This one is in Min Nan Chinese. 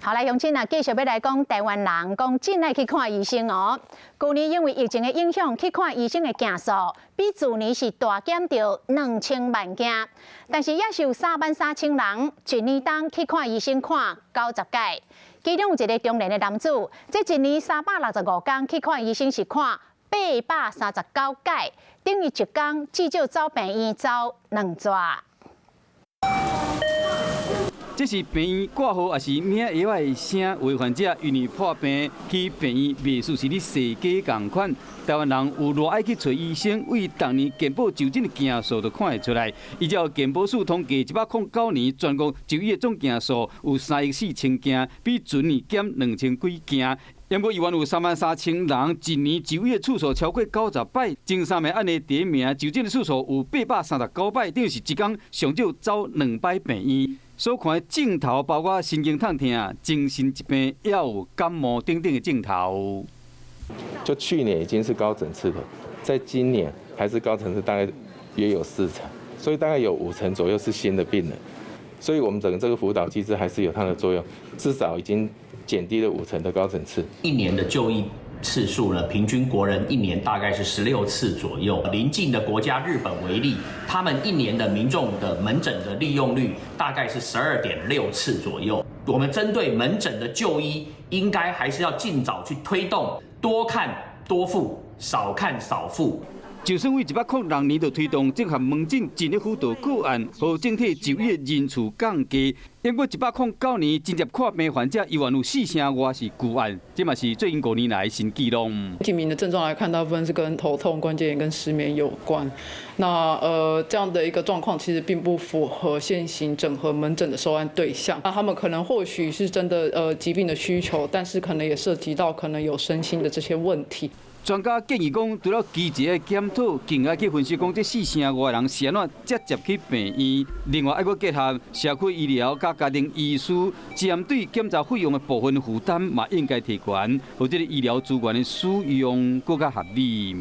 好來，鄉親啊，繼續欲來講臺灣人講真愛去看醫生哦。舊年因為疫情的影響，去看醫生的件數比去年是大減著2000萬件，但是也是有3萬3千人一年當去看醫生看90擺。其中有一个中年的男子，這一年365工去看醫生是看839擺，等於一工至少走病院走兩逝。這是病院掛號，抑是領藥仔的聲？有的患者因為破病去病院，袂輸是咧踅街仝款。臺灣人有偌愛去揣醫生，對逐年健保就診的件數就看會出來。依照健保署統計，109年全國就醫的總件數有3億4千件，比前年減2000幾件。不過，猶原有3萬3千人一年就醫的次數超過90擺，前三名按呢第一名就診的次數有839擺，等於是一工上少走兩擺病院。所看的症頭包括神經痛疼、精神疾病，也有感冒等等的症頭。就去年已經是高診次的，在今年還是高診次，大概約有4成，所以大概有5成左右是新的病人。所以我們整個這個輔導機制還是有它的作用，至少已經減低了5成的高診次。一年的就醫次數呢，平均國人一年大概是16次左右。鄰近的國家日本為例，他們一年的民眾的門診的利用率大概是12.6次左右。我們針對門診的就醫，應該還是要盡早去推動，多看多付，少看少付。就算對106年就推動綜合門診診療輔導個案，予整體就醫的人次降低。不過109年真正看病患者猶原有4成外是舊案，這嘛是最近5年來新紀錄。過敏的症狀來看，大部分是跟頭痛、關節炎跟失眠有關。那這樣的一個狀況，其實並不符合現行整合門診的收案對象。那他們可能或許是真的疾病的需求，但是可能也涉及到可能有身心的這些問題。專家建議講，除了機制的檢討，更愛去分析講這4成外人是按怎才捷去病院。另外，愛閣結合社區醫療佮家庭醫師，針對檢查費用的部分負擔嘛，應該提懸，予這个醫療資源的使用閣較合理。